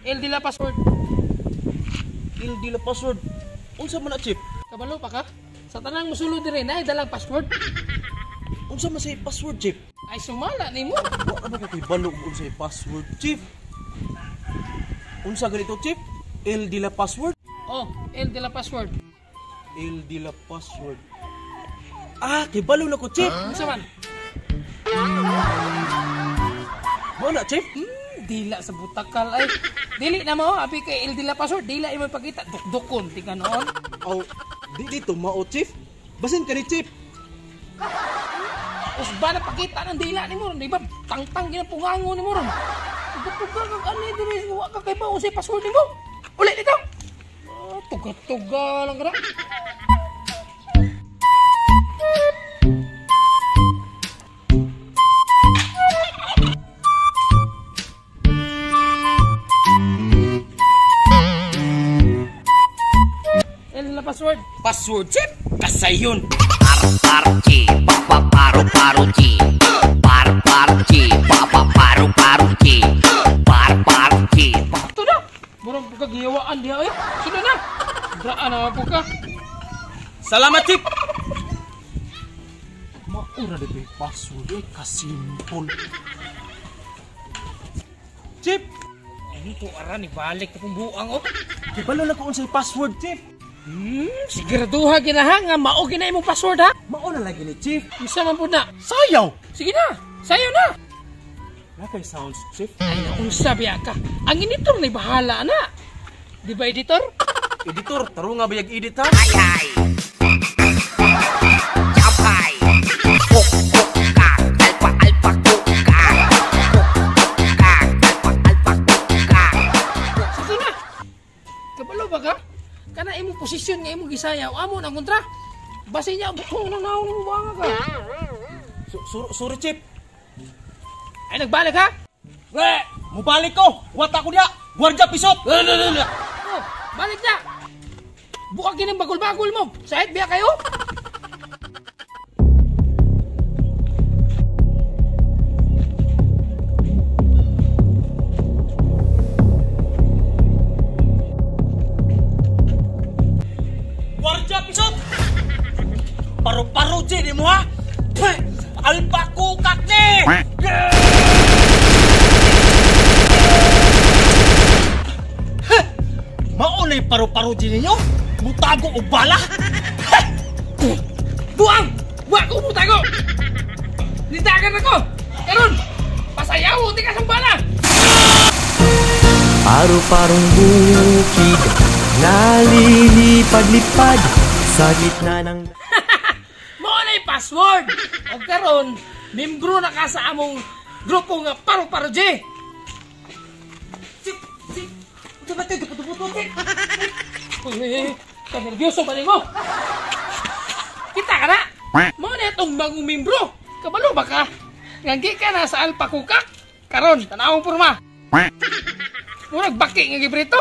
El de la password. El de la password. Unsa man na, Chief? Kabalo pa ka? Sa tanang musulod diri na dalang password. Unsa man say password, Chief? Ay sumala nimo. Wa ka ba ko balo og unsay password, Chief? Unsa ganito, Chief? El de la password? Oh, El de la password. El de la password. Ah, kay balo na ko, Chief. Unsa man? Mao na, Chief? Dila sa butakal ay. Dili na mo, abi kay El de la password, dila imo ipakita dukdukon ti ka noon. Oh, di dito mao, Chief. Basin ka ni Chief. Usba na pakita ng dila nimo ron, di ba? Tangtang ginapungango nimo ron. Tuga-tuga kag ani diri, wa ka kay ba unsay password nimo? Uli dito. Oh, tuga-tuga lang ra. Password. Password, Chief? Kasayon. Par-par-chi, pa-pa-paro-paro-chi. Par-par-chi, pa-pa-paro-paro-chi. Par-par-chi. Ito na. Murang po ka giyawaan diha eh. Sudah na. Draan na po ka. Salamat, Chief. Maura na ba yung password eh? Kasimpol. Chief! Ano to, ara ni balik na kong buang oh. Kibalo na ko unsay password, Chief. Siguraduha ginaha nga mao gina imong password ha. Mao na lagi ni Chief. Isa man pud na. Sayaw. Sige na. Sayaw na. Na kay sounds, Chief. Ay naunsa biya ka. Ang editor ni bahala na. Di ba editor? Editor, taro nga bayag edit ha. Ay ay. Japay. Kuk kuk ka. Alpa alpa kuk ka. Kuk kuk ka. Alpa alpa kuk ka. Sige na. Kabalo ba ka? Kana imong posisyon nga imong gisayaw amo nang kontra. Basi niya bukong nang naong nimo buanga ka. Sorry, Chief. Ay nagbalik ha? We, mubalik ko. Wata ko diya. Guardia pisot. Oh, balik na. Buka kining bagol-bagol mo. Sahit biya kayo. Guardia pisot. Paro-paro di mo ha. Alpa kukak ni. Maunay paro-paro din ninyo? Mutago o bala? Buang! Wa ko mutago! Nitagan ako! Karon! Pasayaw! Di ka sambala! Paru-parong bukid, nalilipad-lipad sa gitna ng... Maunay password! O karon, membro na ka sa among grupo nga Paro-Paro G! Chip! Chip! Uy, ka-nervyoso ba nimo? Kita ka na! Mao na itong bagong membro. Kabalo ba ka? Ngagi ka na sa Alpa Kukak. Karon, tanawang porma. Murag baki nga gibrito.